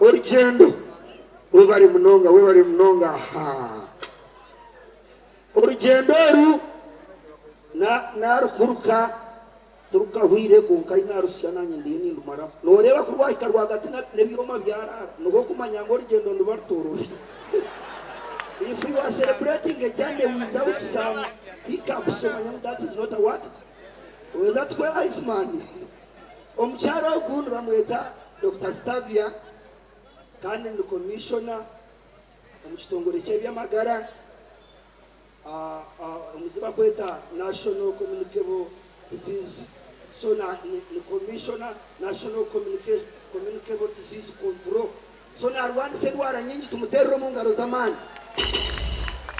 Orugyendo, Webare munonga, webare munonga. Ahaa. Orugyendo oru na narukuruka turukahwire kwonka ahi narutsya nanye ndiyo nindumaramu. Noreeba ku rwahika rwagati n'ebyoma byaraara niho okumanya ngu orugyendo niruba rutorobi. If you are celebrating a journey without some hiccups omanya ngu that is not a what? Weza tukwe Iceman. Omukyara ogu nibamweta Dokita Stavia kandi ni Commissioner omu kitongore ky'eby'amagara omu zi barikweta National Communicable Disease so ni Commissioner National Communicable Disease Control so naarwanisa endwara nyingi tumuteerere omu ngaro z'amaani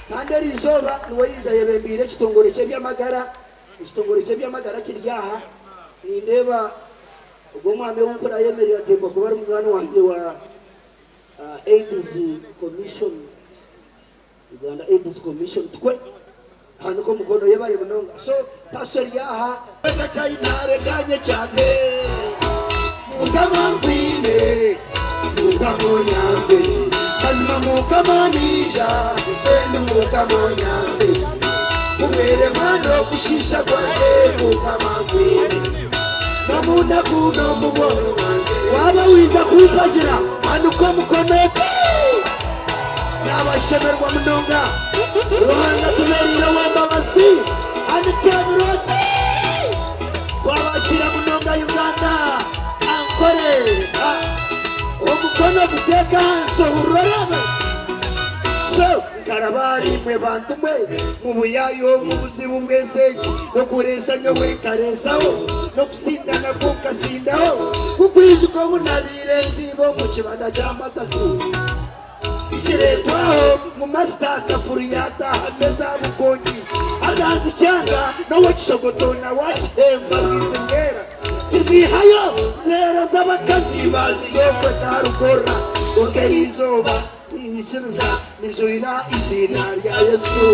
kandi eri izooba niwe yaija ayebembeire ekitongore ky'eby'amagara, ekitongore ky'eby'amagara kiri aha nindeeba ogwo omwami ou nkurayemerera ateekwa kuba ari munywani wangye wa AIDS Commission, Uganda AIDS Commission tikwe? Hanika omukono yebare munonga. So taso eri aha. Ntareganye cyane Mukama nkwine Mukama onyambe Mazima Mukama niija Mbwenu Mukama onyambe Mubere mwana okushiisha kwangye Mukama nkwine N'omu naku n'omu bworo bwangye. Waaba waija kumpagira hanika omukono oti, Naabashemererwa munonga. Ruhanga atubeereire ow'embabazi. Hanika ebiro oti, Twabakiira munonga Uganda. Ankore. Omukono guteeke ahansi ohurire oreebe. So. Nkaraba ahari imwe bantu mwe, mu buyaayi obu buzibu bw'ensi egi, n'okureesa nyowe nkareesaho, n'okusinda nakwo nkasindaho, ku kwijuka obu nabaire nziiba omu kibanda kya matatu. Kireetwaho ngu masita akafuru yaataaha meeza aha bukongi, aganza ikyanga n'ow'ekishogoto nawe akihemba rwizi bwera. Kiziihayo zeera z'abakazi baazirya okwe tarugorora, kwonka eriizooba Niinyikiriza nijurira eiziina rya Yesu.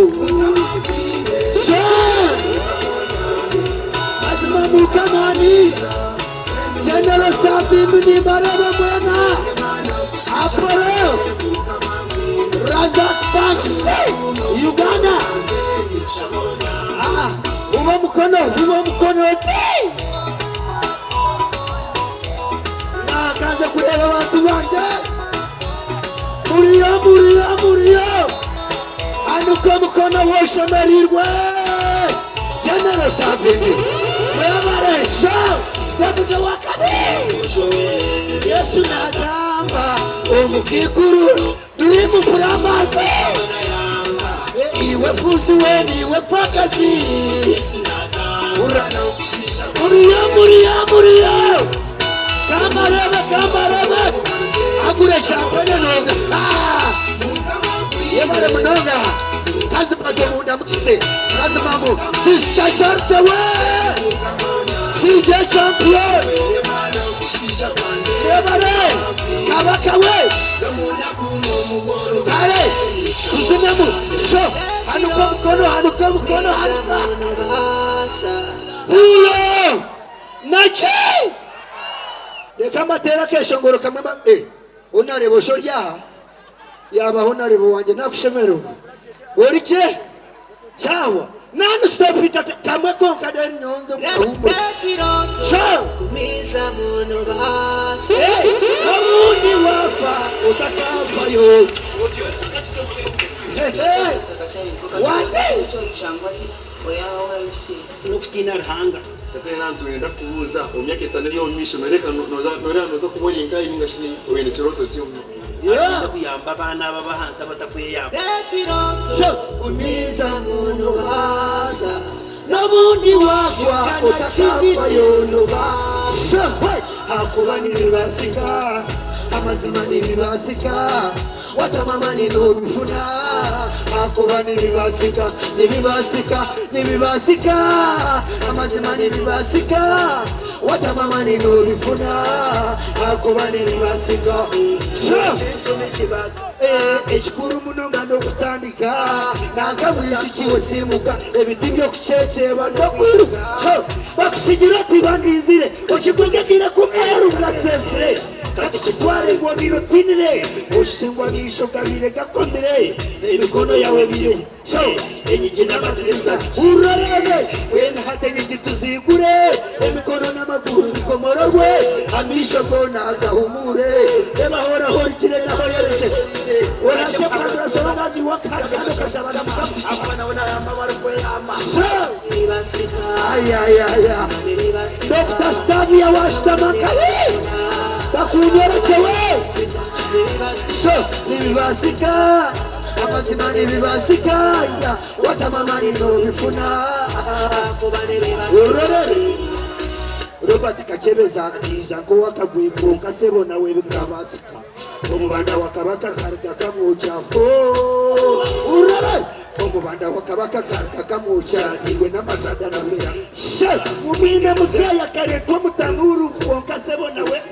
Mazima Mukama niija. General Savimbi nimbareeba mwena. Apollo Razak Banks Uganda. Ah, uba omukono, uba omukono oti. Nakanze kureeba abantu bangye. Muriyo, muriyo, muriyo. Hanika omukono w'oshemereirwe. General Savimbi. Mwebare sho. David wakabi. Yesu nagamba omu kikuru Dream Plumbers. Iwe fuzi we niwe fakazi. Muriyo, muriyo, muriyo. Kamarebe, kamarebe. Agure champene nonga. Ah! Yebare munonga. Kazi pato munda mukize. Kazi mamu. Sister Charte we. CJ champion. Yebare. Kabaka we. Kale. Tuzinemu. So. Hanuka mukono, hanuka mukono, hanuka. Pulo. Naki? Reka mbateere akeshongoro kamwe mba eh, Honarebo shi ori aha? Yaaba Honarebo wangye nakushemererwa. Ori gye? Kyahwa. Non stop it at kamwe konka then nyonze mukahumura. So, eh, obundi wafa otakafayo. Hehe. Wati? N'okutiina Ruhanga. Tatiana nitwenda kukubuuza, omu myaka etano eri omu maisho noreeba noza kuba ori nkahi ninga shi oine ekirooto ki? Nitwenda kuyamba abaana abo ab'ahansi abatakweyamba. Gumizamu nobaasa n'obundi wagwa otakafayo nobaasa ahakuba nibibaasika amazima nibibaasika. Watama amani nobifuna ahakuba nibibasika, nibibasika, nibibasika amazima nibibasika Watama amani nobifuna ahakuba nibibasika Ekikuru munonga nokutandika nanka mwishiki we simuka ebiti byokucekyeba nokwiruka Bakusigira oti bandizire okigwejegyire kumera rugasesire. Katukitware ngu obaire otiinire, oshushe ngu amaisho gabaire gakomire, emikono yaawe ebaire so, enyigi n'amadirisa hurira oreebe. Mbwenu hati enyigi tuziigure, emikono n'amaguru bikomororwe, amaisho goona gahumuure. Reeba ahu oraabe orugire n'ahu oyorekyereire. Oraakye kuhandura Sorongazi iwe kandi okashaba na Mukama. Ahakuba nabo nayamba abarikweyamba. So, ayayaya. Dokita Stavia washutama nkahi? Bakunyorekyewe. So, nibibasika, amazima nibibasika, ya watama amani nobifuna. Ororere. Robert Kakyebeza akaija nk'owakagwe kwonka sebo nawe bikabasika. Omubanda wa Kabaka karuga kamwokya hoo. Ororere. Omubanda wa Kabaka karuga kamwokya niiwe n'amasada nawe she mumwine muzeeyi akareetwa omu tanuuru kwonka sebo nawe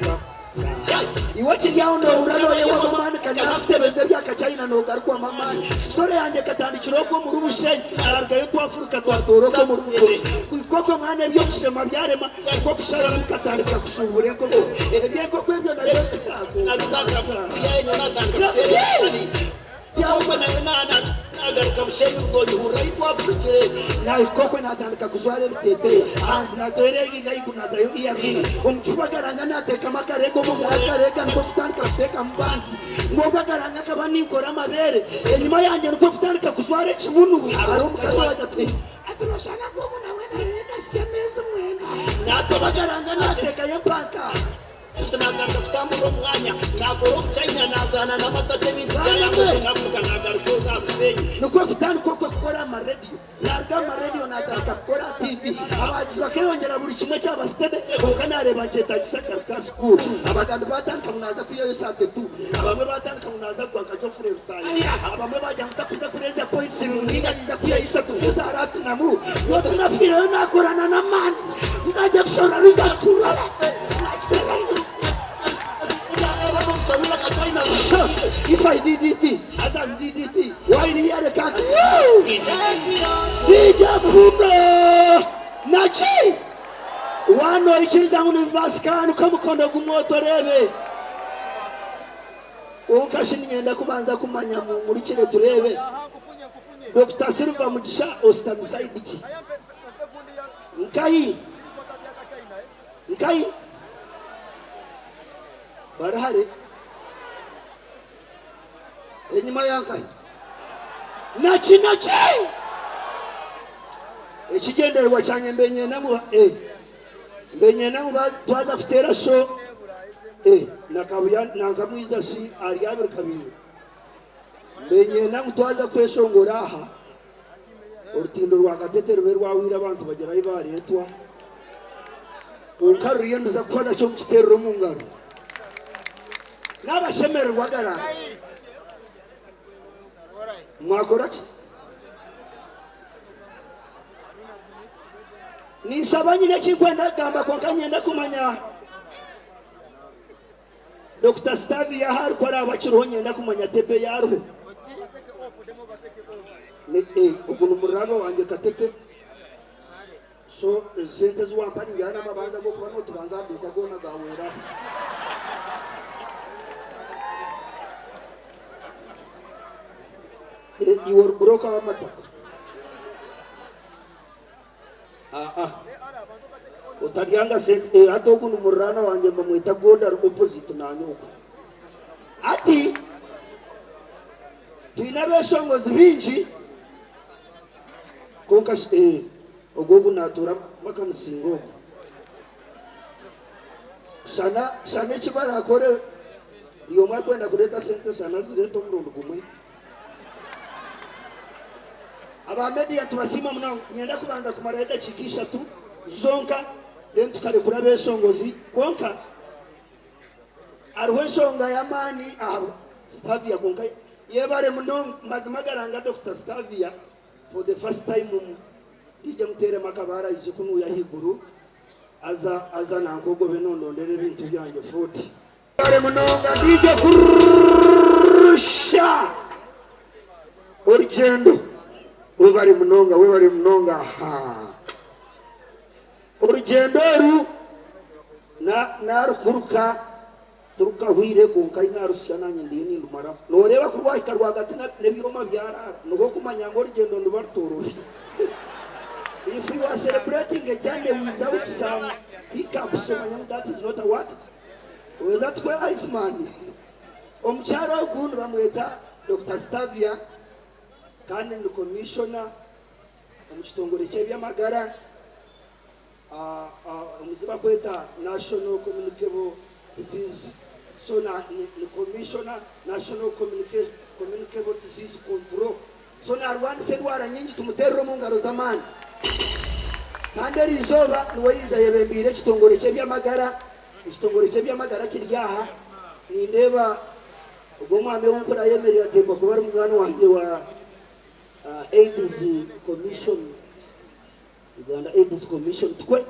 Iwe okiri aho nohurira noyehwamu amaani kanyakutebeza ebyakachina nogarukwamu amaani. Story yangye ekatandikira okwo omuri Bushenyi narugayo twafuruka twatoora okwo omuri Bugoye. Kuhika okwo mwana ebyokushema byarema nikwo kusharamu nkatandika kushuubura enkoko. Ebyenkoko ebyo nabyo Yahwe nawe nagaruka bushenyi bugonyi hurira ahi twafurukire. Nahika okwe natandika kujwara ebiteteyi ahansi natoera eyiga ahaiguru natayo earring omu kifuba garanga natekamu akarega omu ngaro akarega nikwo kutandika kutekamu bansi ngu obwo agaranga nkaba ninkora amabere enyima yangye nikwo kutandika kujwara ekibunu hariho omukazi owaagira ati ati noshanga ngu ogu nawe nayega ameezi mwenda natoba agaranga natekayo empanka. Beitu naatandika kutamburira omu mwanya, naakora obuchina, naazaana n'amataka ebintu byayanga obwo naafuruka naagaruka aha Bushenyi. Nikwo kutandika okwo kukora aha marediyo. Naaruga aha marediyo naatandika kukora aha tiivi. Abahagizi bakeeyongyera buri kimwe kyaba sitede kwonka naareeba nikyetaagisa kugaruka aha sikuuru. Abagambi baatandika ngu naaza kwihayo saate tu. Abamwe baatandika ngu naaza kugwa nka Geoffrey Rutaaya. Abamwe baagira ngu takuza kureezya pointsi ngu nainga ninza kwihayo ishatu nk'eza Ratinamu. Nyowe tinafiireyo naakorana n'amaani naagira kushorora results. If I did it, others did it. Why really can't you? DJ Bruno Nachi wano ikiriza ngu nibibaasika niko omukono gumwe otoreebe kwonka shi niinyenda kubanza kumanya mumurikire tureebe Dokita Silver Mugisha ositami sayidi ki nkahi Nkahi? Bari hare. Enyima ya nkahi? Naki naki? Ekigyendererwa kyangye mbe nyenda ngu eh, mbe nyenda ngu twaza kuteera show eh, na Kabuya nanka Mwiza shi ari abiri kabingo. Mbe nyenda ngu twaza kweshongora aha Orutindo rwa Katete rube rwahwire abantu bagira ahu baareetwa. Kwonka ruriyo niruza kufa nakyo mukiteerere omu ngaro. N'abashemererwa agaranga. Mwakora ki? Ninshaba nyine eki nkwenda kugamba kwonka nyenda kumanya Dokita Stavia ahu ari ku araabe akiriho niinyenda kumanya tebo ei ariho. Ogu ni muriraanwa wangye Katete. So esente ezi wampa ningira n'amabanja g'okuba nootubanza aha duuka goona gaahweraho. Iwe ori buroka w'amataka. Aa otaryanga sente eh, hati ogu ni muriraanwa wangye nibamweta God ari opposite nanye ogu. Hati twine abeshongozi bingi kwonka shi eh, ogu ogu natuura Makamusinga ogu. Shana shana eki barakore buri omwe arikwenda kureeta sente shana azireete omurundi gumwe. Aba media nitubasiima munonga. Niinyenda kubanza kumarayo edakiika ishatu zonka then tukarekura abeshongozi kwonka hariho enshonga y'amaani aha Stavia kwonka yebare munonga mazima garanga Dokita Stavia for the first time DJ muteremu akabaara aije kunuya ahaiguru aza aza nanka ogobe nondondera ebintu byangye 40. Mwebare munonga DJ Kurusha orugyendo webare munonga webare munonga ahaa orugyendo oru narukuruka. Tirukahwire kwonka ahi naarusya naanye ndiyo nindumaramu. Nooreeba ku rwahika rwagati n'ebyoma byaraara, niho okumanya ngu orugyendo niruba rutoorobi. If you are celebrating a journey without some hiccups, omanya ngu that is not a what? Weza tukwe Iceman. Omukyara ogu nibamweta Dokita Stavia kandi ni Commissioner omu kitongore ky'eby'amagara. Omu zi bakweta National Communicable Disease so na ni Commissioner National Communicable Disease Control so narwanisa endwara nyingi tumuterere omu ngaro z'amaani kandi eri izooba niwe yaija ayebembeire ekitongore ky'eby'amagara ekitongore ky'eby'amagara kiri aha nindeeba ogwo omwami ou nkurayemerera ateekwa kuba ari munywani wangye wa AIDS Commission. Uganda AIDS Commission tukwe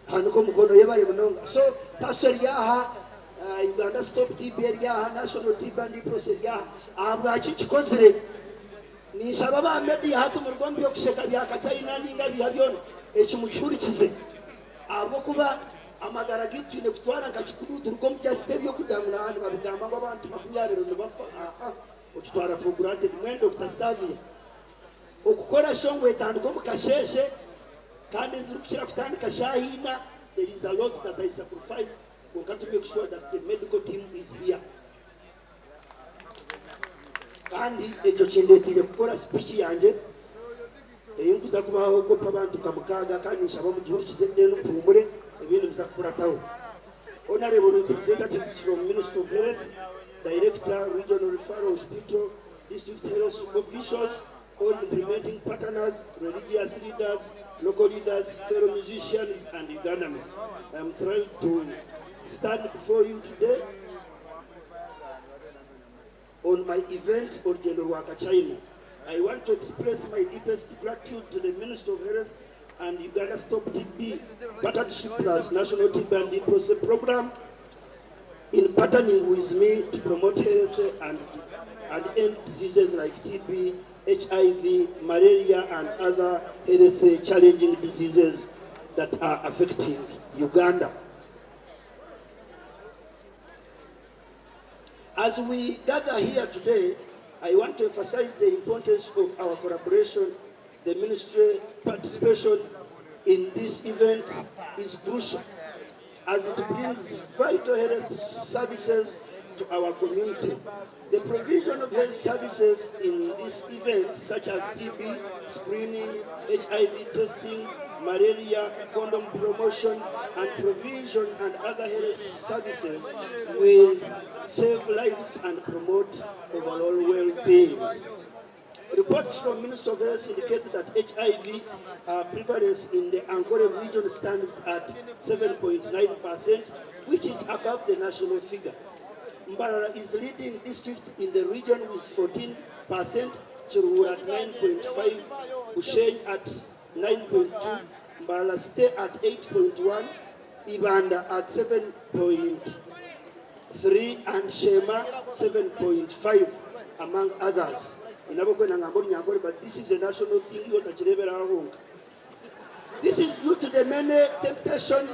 hanika omukono yebare munonga so taso eri aha Uganda Stop TB eri aha National TB and Leprosy eri aha ahabwaki nkikozire ninshaba aba media hati muruge omu byokusheka bya kachina ninga biha byona eki mukihurikize ahabwokuba amagara gaitu twine kutwara nka kikuru turuge omu just ebyokugira ngu naha nibabigamba ngu abantu 20 nibafa aa okitwara for granted mbwenu Dokita Stavia Okukora sho ngu etandike omu kasheeshe kandi ezirikukira kutandika shaaha ina, there is a lot that I sacrificed kwonka to make sure that the medical team is here. Kandi ekyo kindeteire kukora speech yangye ei nkuza kubahaho kopi abantu nka mukaaga kandi ninshaba mugihurikize then mpumure ebindi nibiza kukurataho. Honourable representatives from Ministry of Health, Director, Regional Referral Hospital, District Health Officials, all implementing partners, religious leaders, local leaders, fellow musicians and Ugandans. I am thrilled to stand before you today on my event Orugyendo rwa Kachina. I want to express my deepest gratitude to the Minister of Health and Uganda Stop TB Partnership Plus National TB and Leprosy Program in partnering with me to promote health and, and end diseases like TB, HIV, malaria, and other health challenging diseases that are affecting Uganda. As we gather here today, I want to emphasize the importance of our collaboration. The ministry participation in this event is crucial as it brings vital health services to our community. The provision of health services in this event, such as TB screening, HIV testing, malaria, condom promotion, and provision and other health services will save lives and promote overall well-being. Reports from Ministry of Health indicate that HIV prevalence in the Ankole region stands at 7.9%, which is above the national figure. Mbarara is leading district in the region with 14%, Kiruhura at 9.5, Bushenyi at 9.2, Mbarara City at 8.1, Ibanda at 7.3 and Sheema 7.5 among others. Nyine ab'okwenda ngambe Orunyankore but this is a national thing iwe otakireebera aha honka. This is due to the many temptation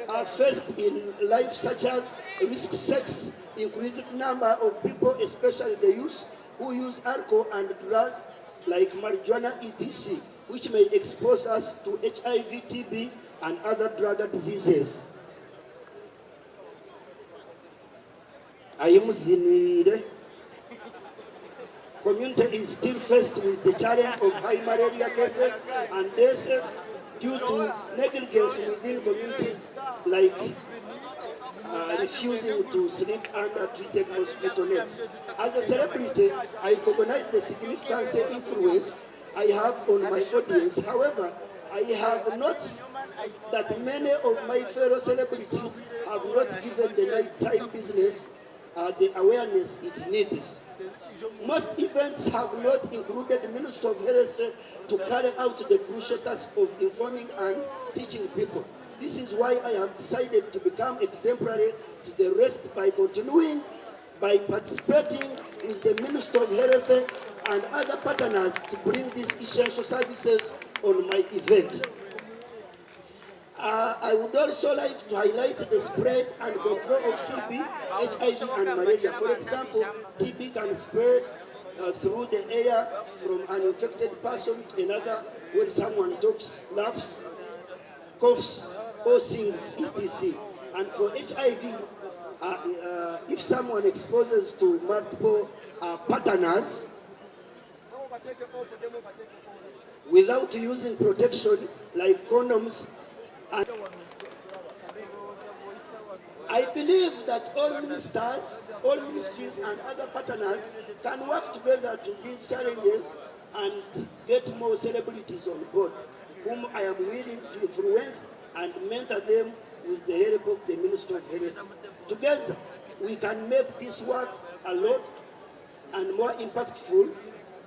are faced in life such as risk sex, increased number of people especially the youth who use alcohol and drug like marijuana etc which may expose us to HIV, TB and other drug diseases. Ahi muziniire, community is still faced with the challenge of high malaria cases and deaths due to negligence within communities like refusing to sleep under treated mosquito nets. As a celebrity, I recognize the significant influence I have on my audience. However, I have noticed that many of my fellow celebrities have not given the nighttime business the awareness it needs. Most events have not included Minister of Health to carry out the crucial task of informing and teaching people. This is why I have decided to become exemplary to the rest by continuing by participating with the Minister of Health and other partners to bring these essential services on my event. I would also like to highlight the spread and control of TB, HIV and malaria. For example, TB can spread through the air from an infected person to another when someone talks, laughs, coughs or sings, etc. And for HIV, if someone exposes to multiple partners without using protection like condoms, and I believe that all ministers, all ministries and other partners can work together to these challenges and get more celebrities on board, whom I am willing to influence and mentor them with the help of the Ministry of Health. Together, we can make this work a lot and more impactful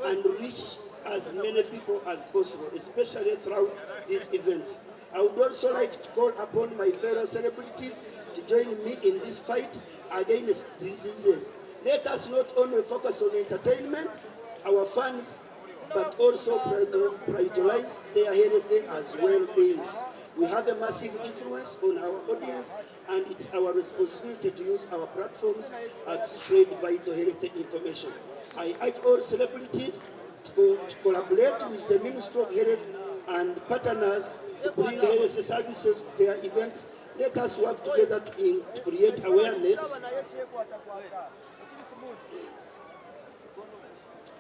and reach as many people as possible, especially throughout these events. I would also like to call upon my fellow celebrities to join me in this fight against diseases. Let us not only focus on entertainment, our fans, but also prioritize their health as well beings. We have a massive influence on our audience, and it's our responsibility to use our platforms to spread vital health information. I urge all celebrities to collaborate with the Ministry of Health and partners to bring health services to their events. Let us work together to create awareness,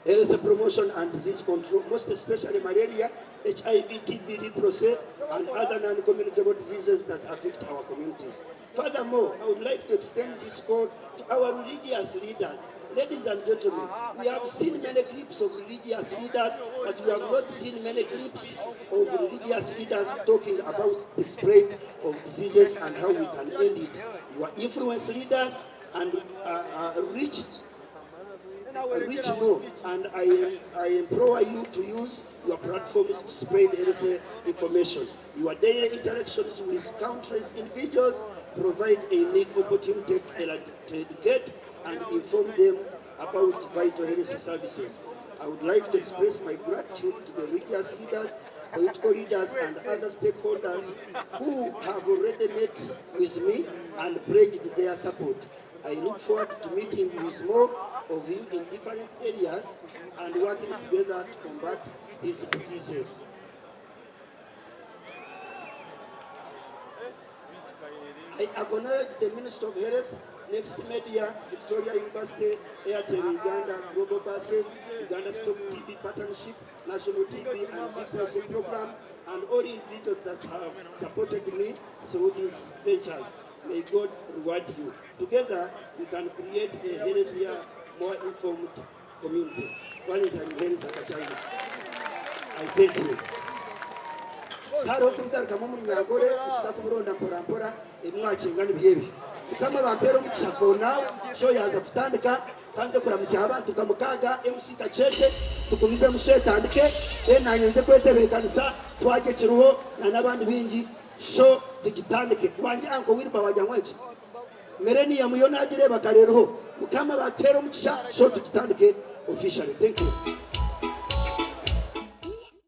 health promotion and disease control, most especially malaria, HIV, TB, leprosy, and other non-communicable diseases that affect our communities. Furthermore, I would like to extend this call to our religious leaders. Ladies and gentlemen, we have seen many clips of religious leaders, but we have not seen many clips of religious leaders talking about the spread of diseases and how we can end it. Your influence leaders and reach more, and I implore you to use your platforms to spread health information. Your daily interactions with countless individuals provide a unique opportunity to educate and inform them about vital health services. I would like to express my gratitude to the religious leaders, political leaders and other stakeholders who have already met with me and pledged their support. I look forward to meeting with more of you in different areas and working together to combat these diseases. I acknowledge the Minister of Health, Next Media, Victoria University, Airtel Uganda, Global Buses, Uganda Stop TB Partnership, National TB and Leprosy Program, and all individuals that have supported me through these ventures. May God reward you. Together, we can create a healthier, more informed community. Valentine Muhereza Kachina. I thank you. Hariho kubigarukamu omu Runyankore, nituza kubironda mpora mpora, ebi mwakyenga nibyo ebi. Mukama bampeere omugisha. For now, show yaza kutandika. Kanze kuramusya abantu nka mukaaga, MC Kacheche, tugumizemu show etandike, then nanye nze kwetebeekanisa, twagye kiriho na n'abandi bingi, show tugitandike. Wangye Uncle Wilber wajya nkweki Millennium yo nagireeba kareeriho. Mukama bateere omugisha, show tugitandike officially. Thank you.